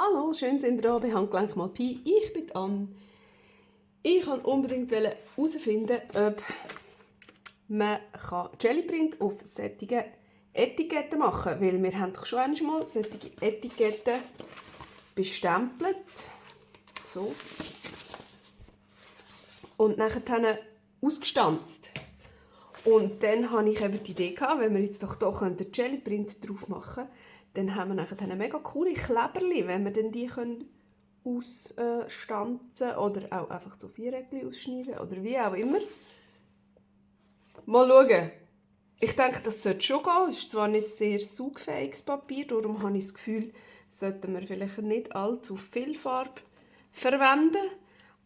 Hallo, schön sind ihr da bei Handgelenk mal Pi. Ich bin Anne. Ich wollte unbedingt herausfinden, ob man Jellyprint auf solche Etiketten machen kann. Weil wir haben doch schon einmal solche Etiketten bestempelt. So. Und nachher ausgestanzt. Und dann hatte ich eben die Idee, wenn wir jetzt doch hier Jellyprint drauf machen können, dann haben wir nachher mega coole Kleberli, wenn wir dann die ausstanzen oder auch einfach so Viereckchen ausschneiden oder wie auch immer. Mal schauen. Ich denke, das sollte schon gehen. Es ist zwar nicht sehr saugfähiges Papier, darum habe ich das Gefühl, sollten wir vielleicht nicht allzu viel Farbe verwenden.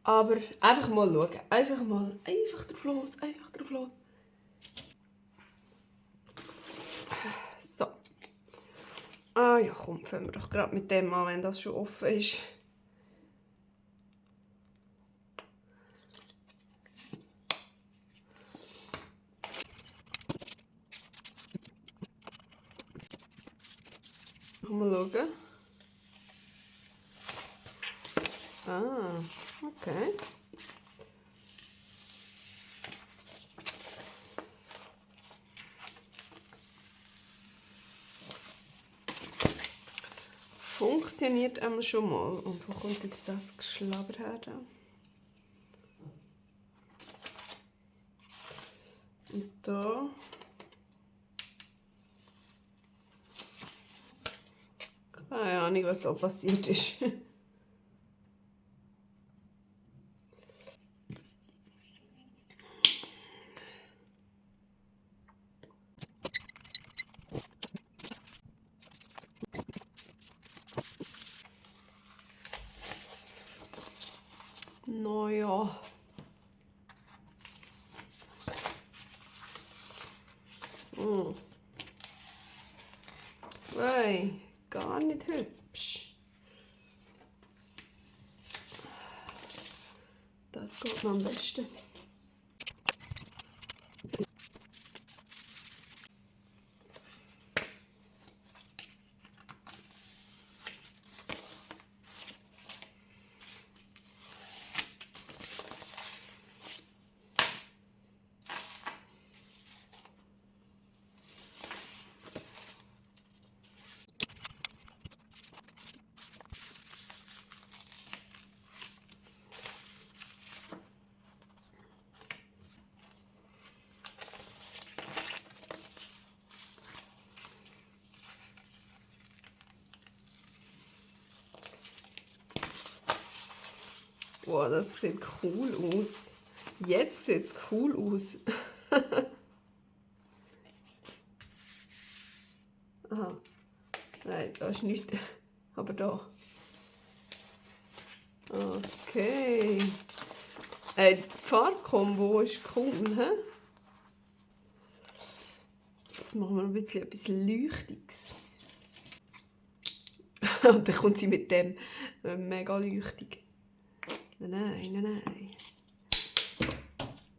Aber einfach mal schauen. Einfach drauf los, einfach drauf los. So. Ah ja, komm, fangen wir doch gerade mit dem an, wenn das schon offen ist. Mal schauen. Ah, okay. Funktioniert einmal schon mal. Und wo kommt jetzt das Geschlabber her? Da? Und da. Keine Ahnung, was da passiert ist. Naja. Nein, gar nicht hübsch. Das geht mir am besten. Wow, das sieht cool aus. Jetzt sieht es cool aus. Aha. Nein, da ist nichts. Aber da. Okay. Die Farbkombo ist cool, hä? Jetzt machen wir ein bisschen etwas Leuchtiges. Und dann kommt sie mit dem mega leuchtig. Nein.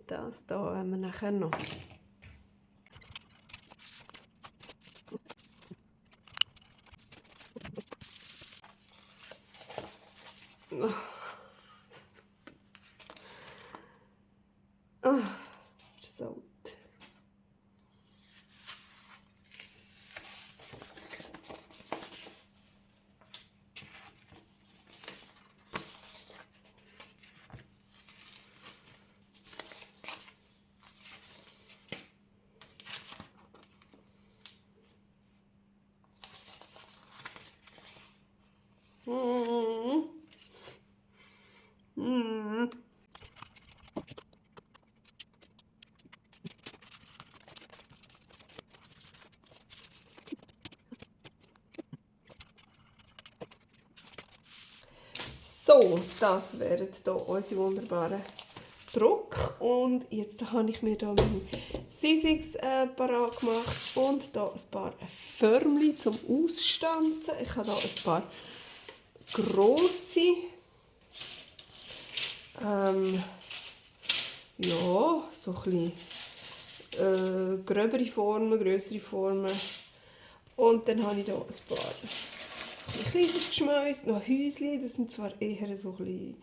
Das hier haben wir nachher noch. Oh, super. Oh, versaut. So, das wären hier unsere wunderbaren Druck. Und jetzt habe ich mir hier meine Sizzix parat gemacht und hier ein paar Förmchen zum Ausstanzen. Ich habe hier ein paar grosse, ja, so ein bisschen gröbere Formen, grössere Formen. Und dann habe ich hier ein paar ein kleines Geschmäus, noch Häuschen. Das sind zwar eher so ein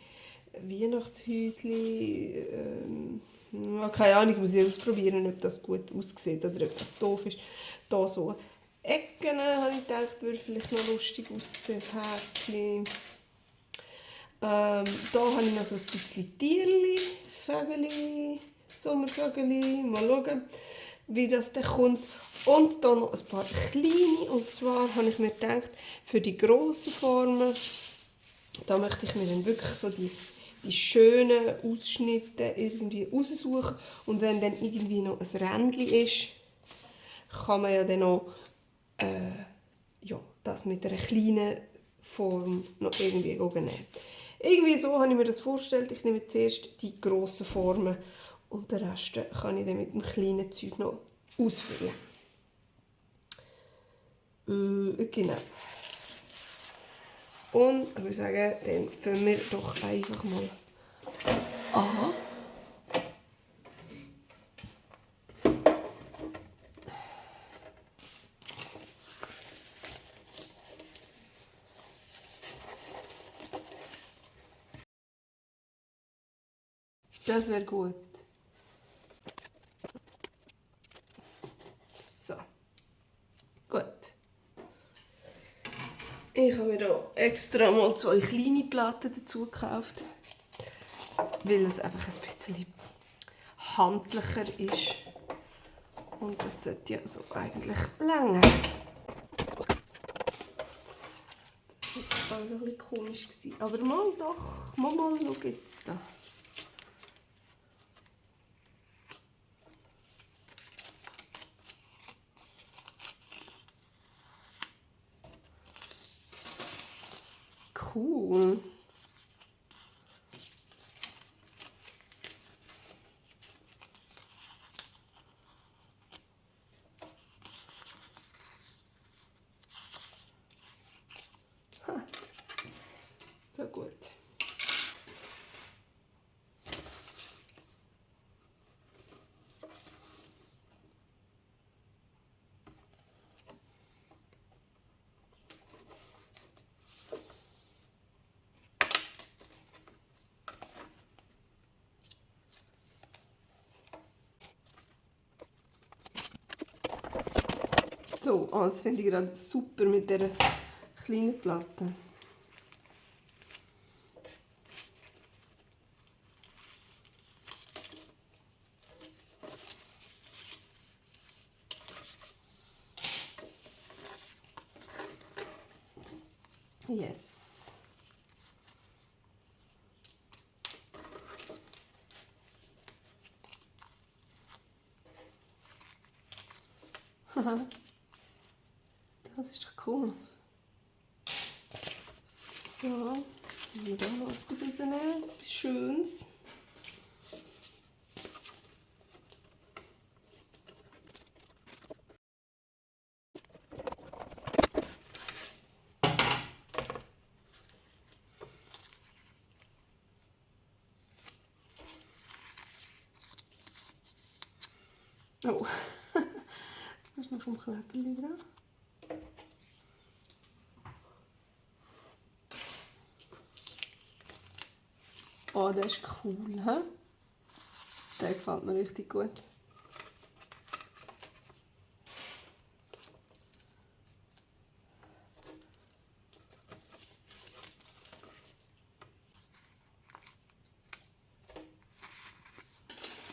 Weihnachtshäuschen. Keine Ahnung, ich muss ich ausprobieren, ob das gut aussieht oder ob das doof ist. Hier so Ecken, habe ich gedacht, würde vielleicht noch lustig aussehen, ein Herzchen. Da habe ich noch so ein bisschen Tierchen, Vögel, Sommervögel. Mal schauen, wie das dann kommt. Und hier noch ein paar kleine. Und zwar habe ich mir gedacht, für die grossen Formen, da möchte ich mir dann wirklich so die schönen Ausschnitte irgendwie raussuchen. Und wenn dann irgendwie noch ein Rändchen ist, kann man ja dann noch das mit einer kleinen Form noch irgendwie nähen. Irgendwie so habe ich mir das vorgestellt. Ich nehme zuerst die grossen Formen und den Rest kann ich dann mit dem kleinen Zeug noch ausfüllen. Genau. Und ich würde sagen, dann fangen wir doch einfach mal an. Das wäre gut. So. Gut. Ich habe mir hier extra mal 2 kleine Platten dazu gekauft, weil es einfach ein bisschen handlicher ist. Und das sollte ja so eigentlich länger. Das war also ein bisschen komisch gewesen. Aber mal doch, mal schau jetzt da. Cool. So gut. So, das finde ich gerade super mit dieser kleinen Platte. Yes. Haha. Das ist doch cool. So, wieder noch etwas rausnehmen. Etwas Schönes. Oh, das ist noch vom Kleberli dran. Oh, der ist cool, hä? Der gefällt mir richtig gut.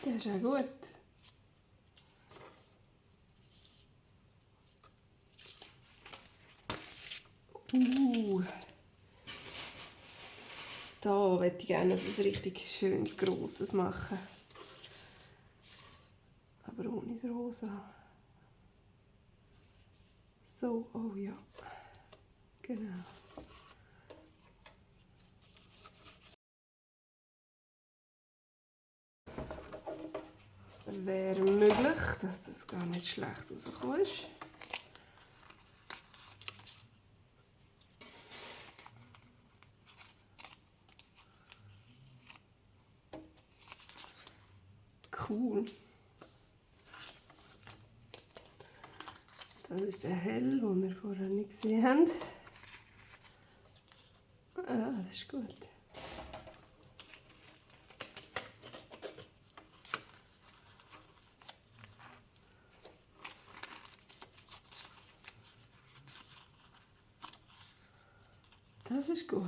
Der ist auch gut. Da möchte ich gerne ein richtig schönes, grosses machen. Aber ohne das Rosa. So, oh ja. Genau. Es wäre möglich, dass das gar nicht schlecht rausgekommen ist. Cool. Das ist der Hell, den wir vorher nicht gesehen haben. Ah, das ist gut. Das ist gut.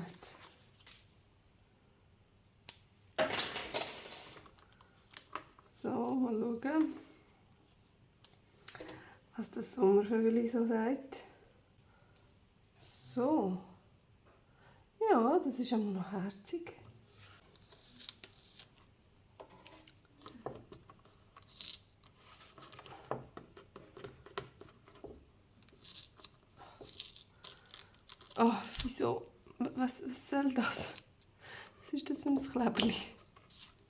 So, mal schauen, was das Sommervögel so sagt. So. Ja, das ist immer noch herzig. Oh, wieso? Was soll das? Was ist das für ein Kleberli?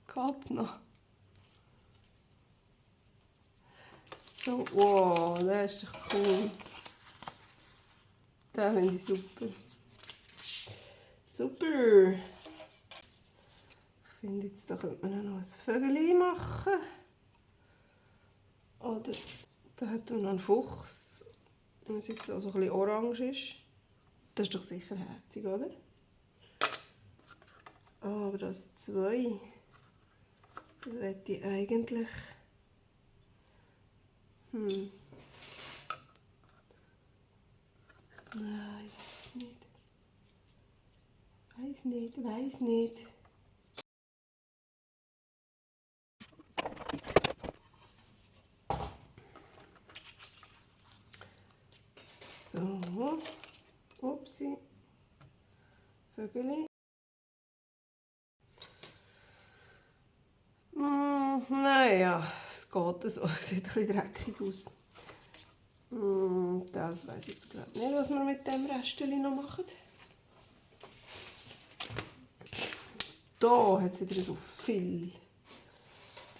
Geht's noch? So, wow, der ist doch cool. Den finde ich super. Super! Ich finde, jetzt da könnte man noch ein Vögel machen. Oder da hat man noch einen Fuchs, wenn es jetzt auch so ein bisschen orange ist. Das ist doch sicher herzig, oder? Oh, aber das 2, das möchte ich eigentlich... Nein, weiß nicht. Weiß nicht. So. Upsi. Vögel. Naja, es geht so. Es sieht ein bisschen dreckig aus. Das weiss ich jetzt gerade nicht, was wir mit dem Restchen noch machen. Da hat es wieder so viel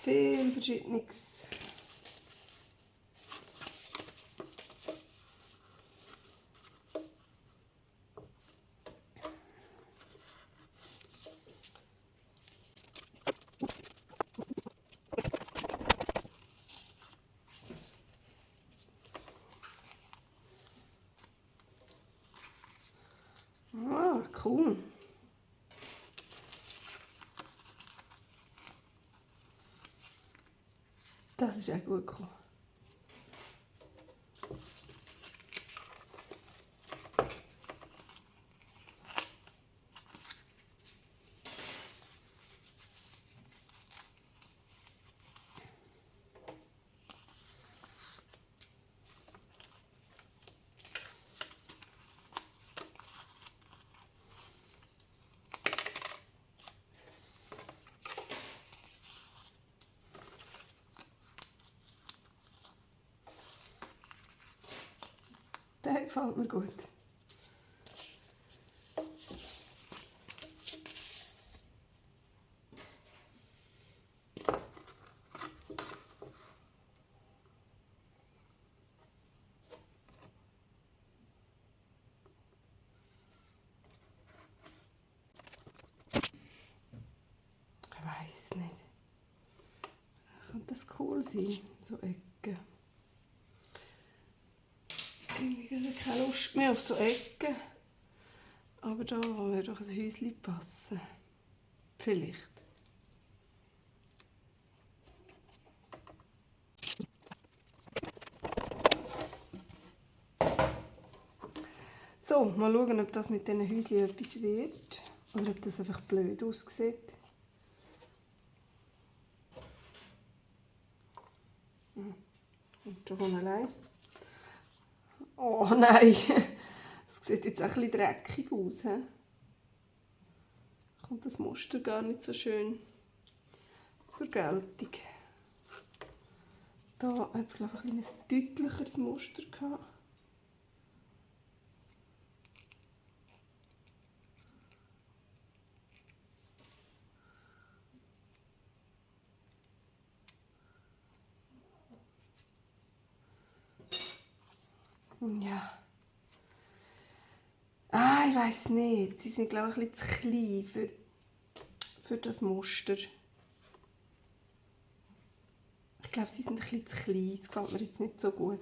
Verschiedenes. Ah, cool. Das ist auch gut gekommen. Der gefällt mir gut. Ich weiss nicht. Könnte das cool sein, so Ecken? Irgendwie habe ich keine Lust mehr auf so Ecken. Aber da würde doch ein Häuschen passen. Vielleicht. So, mal schauen, ob das mit diesen Häuschen etwas wird. Oder ob das einfach blöd aussieht. Und schon von allein. Oh nein, das sieht jetzt auch ein bisschen dreckig aus. He? Kommt das Muster gar nicht so schön zur Geltung. Da hat es, glaube ich, ein deutlicheres Muster gehabt. Ja. Ah, ich weiss nicht. Sie sind, glaube ich, ein bisschen zu klein für das Muster. Ich glaube, sie sind ein bisschen zu klein. Das gefällt mir jetzt nicht so gut.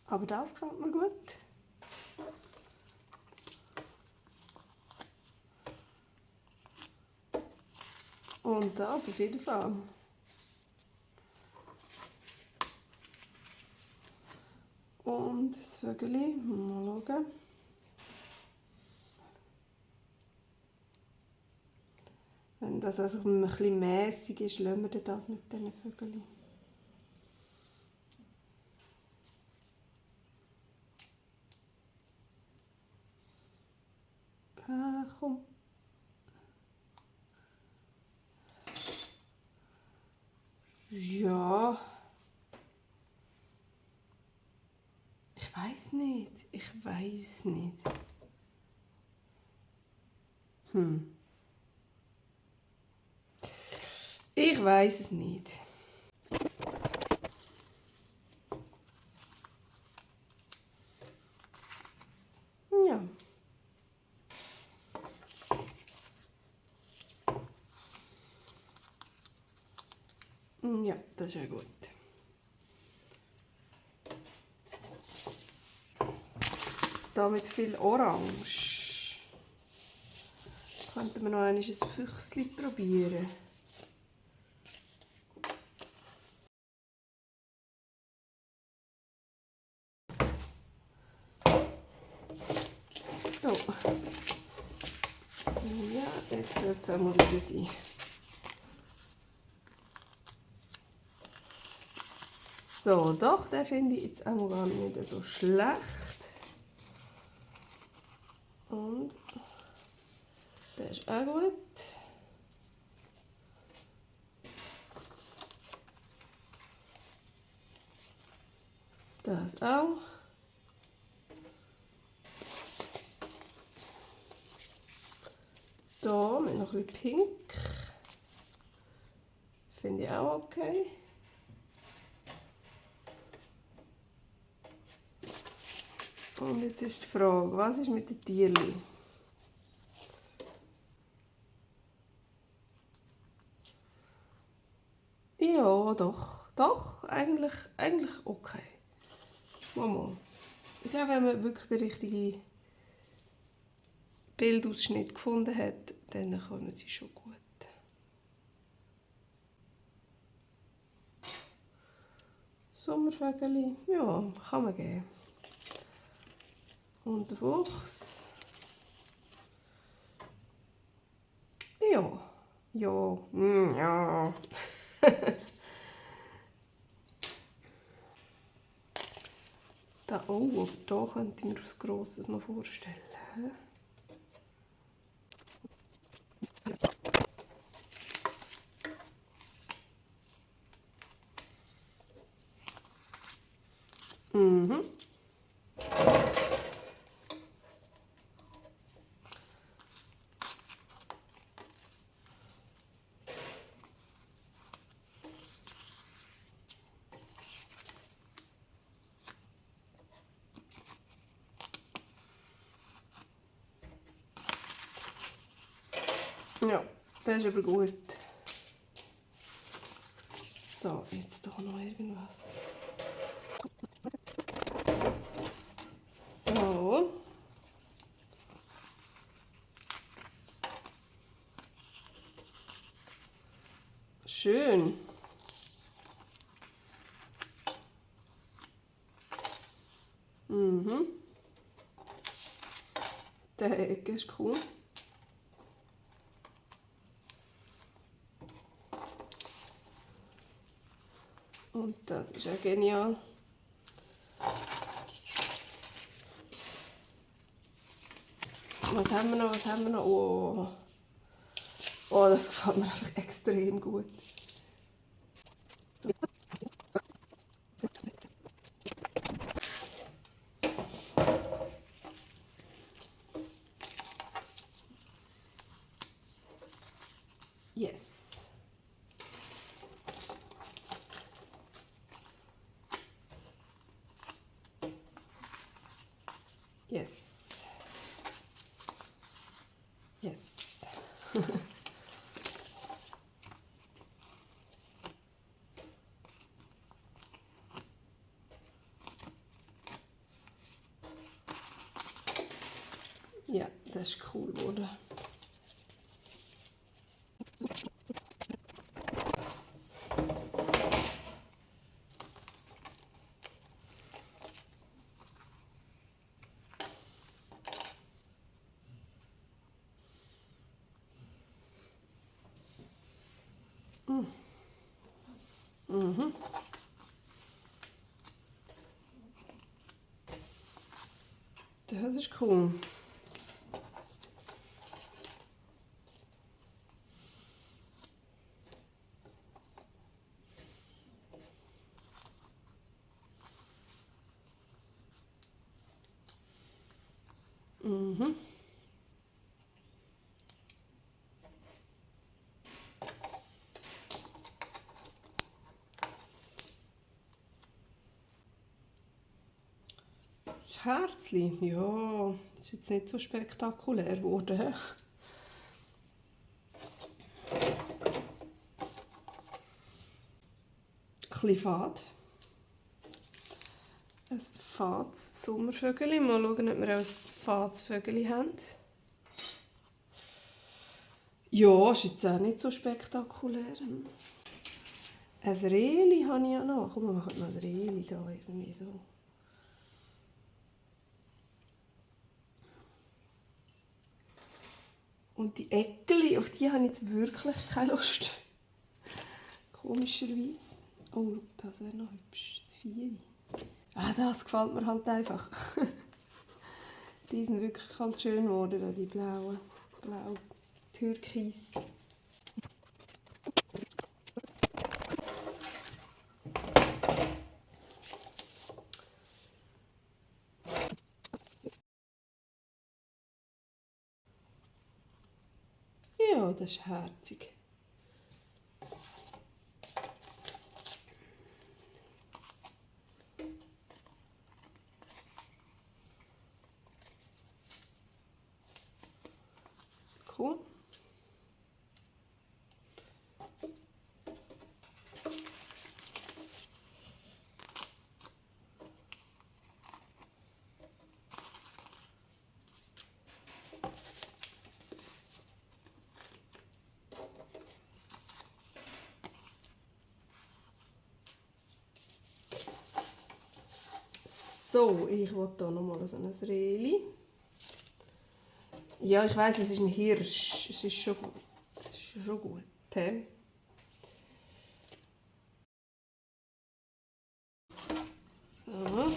Aber das gefällt mir gut. Und das auf jeden Fall. Und das Vögeli, mal schauen. Wenn das also ein bisschen mässig ist, lassen wir das mit diesen Vögeln. Ah, komm. Ja. Ich weiß nicht. Ich weiß es nicht. Ja. Ja, das ist ja gut. Da mit viel Orange. Könnten wir noch ein Füchsli probieren. Oh. Ja, jetzt wird es einmal wieder sein. So, doch, den finde ich jetzt einmal gar nicht so schlecht. Und der ist auch gut. Das auch. Hier mit noch ein bisschen Pink. Finde ich auch okay. Und jetzt ist die Frage, was ist mit den Tierchen? Ja, doch. Doch, eigentlich okay. Mal. Ich glaube, wenn man wirklich den richtigen Bildausschnitt gefunden hat, dann kommen sie schon gut. Sommervögel, ja, kann man geben. Und der Fuchs. Ja. Ja. Ja. Da, oh, aber da könnte ich mir etwas Grosses noch vorstellen. Mhm. Ja, das ist aber gut. So, jetzt doch noch irgendwas. So. Schön. Mhm. Der Ecke ist cool. Und das ist auch genial. Was haben wir noch? Oh, oh, das gefällt mir einfach extrem gut. Yes. Yes. Yes. Ja, das ist cool geworden. Mhm. Das ist cool. Mhm. Das Herzli, ja, das ist jetzt nicht so spektakulär geworden. Ein bisschen fad. Ein fades Sommervögel. Mal schauen, ob wir auch ein fades Vögel haben. Ja, ist jetzt auch nicht so spektakulär. Ein Rehli habe ich ja noch. Komm, wir machen noch ein Rehli da irgendwie so. Und die Eckeli, auf die habe ich jetzt wirklich keine Lust. Komischerweise. Oh, schau, das wäre noch hübsch. Das Vieri. Ah, das gefällt mir halt einfach. Die sind wirklich halt schön geworden, die blauen. Blau, Türkis. Ja, das ist herzig. Cool. So, ich will hier nochmal so ein Rehli. Ja, ich weiss, es ist ein Hirsch. Es ist schon gut. Es ist schon gut. He? So.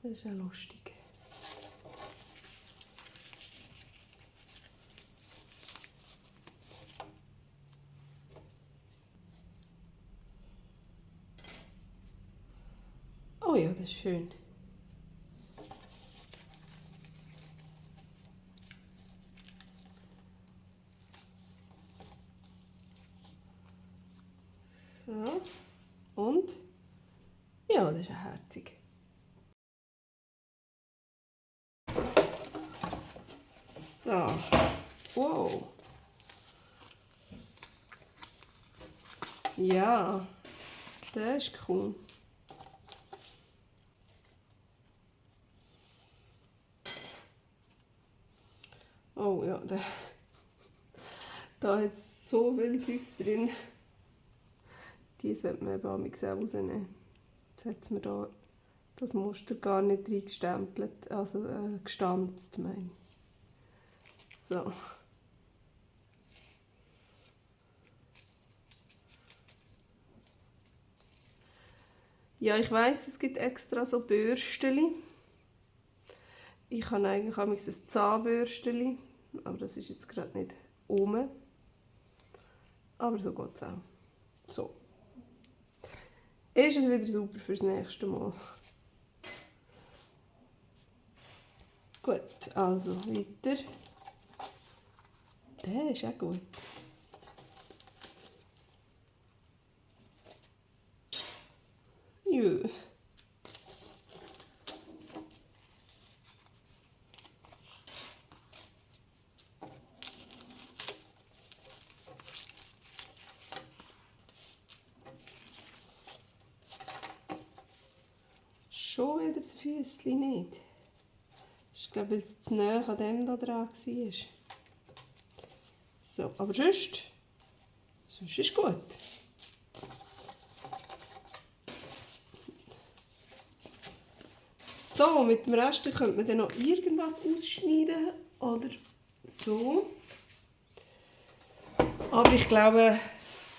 Das ist ja lustig. Oh ja, das ist schön. So. Und? Ja, das ist ja herzig. So. Wow. Ja, das ist cool. Oh ja, da hat es so viel Zeugs drin. Die sollte man eben auch rausnehmen. Jetzt hat es mir da das Muster gar nicht reingestempelt, also gestanzt, meine ich. So. Ja, ich weiss, es gibt extra so Bürsteli. Ich habe eigentlich auch ein Zahnbürsteli, aber das ist jetzt gerade nicht oben. Aber so geht es auch. So. Ist es wieder super fürs nächste Mal. Gut, also weiter. Der ist auch gut. Jö. schon wieder das Füßchen nicht. Das ist, glaube ich, weil es zu nahe an dem da dran war. So, aber sonst ist gut. So, mit dem Rest könnte man dann noch irgendwas ausschneiden oder so. Aber ich glaube,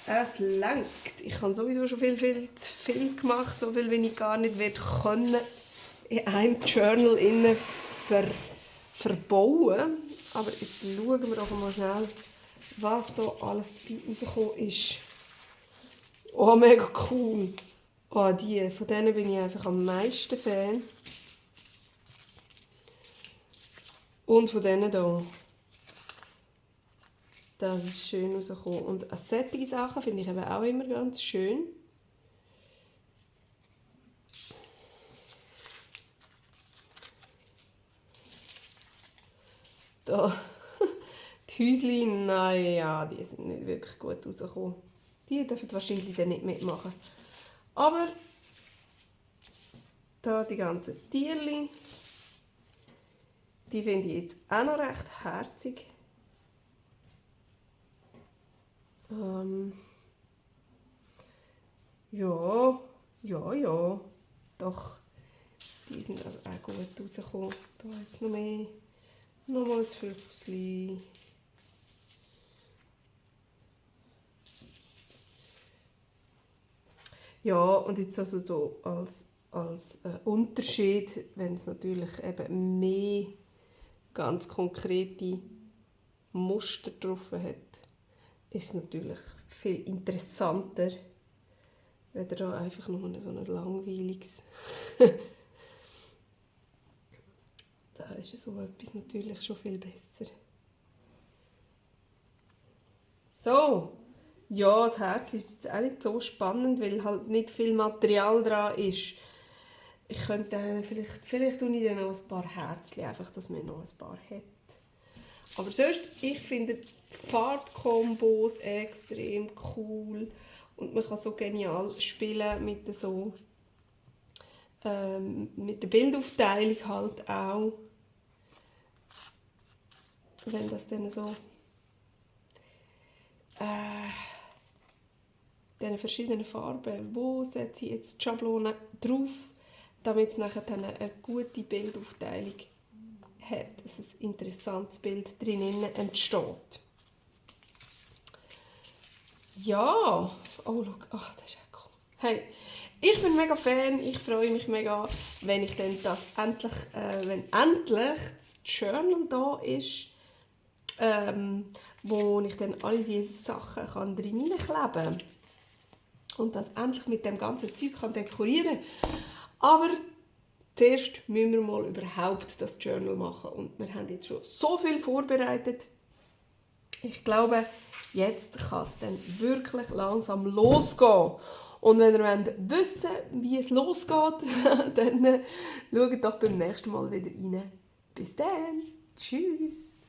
es reicht. Ich habe sowieso schon viel zu viel gemacht, so viel, wie ich gar nicht können in einem Journal innen verbauen. Aber jetzt schauen wir doch mal schnell, was da alles rausgekommen ist. Oh, mega cool. Oh, von denen bin ich einfach am meisten Fan. Und von denen hier. Das ist schön rausgekommen. Und solche Sachen finde ich eben auch immer ganz schön. Da. Die Häuschen, naja, die sind nicht wirklich gut rausgekommen. Die dürfen wahrscheinlich dann nicht mitmachen. Aber da die ganzen Tierchen, die finde ich jetzt auch noch recht herzig. Ja, doch, die sind also auch gut rausgekommen. Da ist noch mehr, nochmal ein Füchschen. Ja, und jetzt also so als Unterschied, wenn es natürlich eben mehr ganz konkrete Muster drauf hat, ist es natürlich viel interessanter, wenn da einfach nur so ein langweiliges. Da ist so etwas natürlich schon viel besser. So, ja, das Herz ist jetzt auch nicht so spannend, weil halt nicht viel Material dran ist. Ich könnte vielleicht tue ich dann noch ein paar Herzchen, einfach, dass man noch ein paar hat. Aber sonst, ich finde die Farbkombos extrem cool und man kann so genial spielen mit der Bildaufteilung halt auch. Wenn das dann so diese verschiedenen Farben, wo setze ich jetzt die Schablone drauf, damit es nachher dann eine gute Bildaufteilung hat, dass ein interessantes Bild drinnen entsteht. Ja, oh schau, ach, das ist ja cool. Hey, ich bin mega Fan, ich freue mich mega, wenn ich dann das wenn endlich das Journal da ist, wo ich dann alle diese Sachen drin kleben kann und das endlich mit dem ganzen Zeug dekorieren kann. Aber zuerst müssen wir mal überhaupt das Journal machen und wir haben jetzt schon so viel vorbereitet. Ich glaube, jetzt kann es dann wirklich langsam losgehen. Und wenn ihr wissen wollt, wie es losgeht, dann schaut doch beim nächsten Mal wieder rein. Bis dann. Tschüss.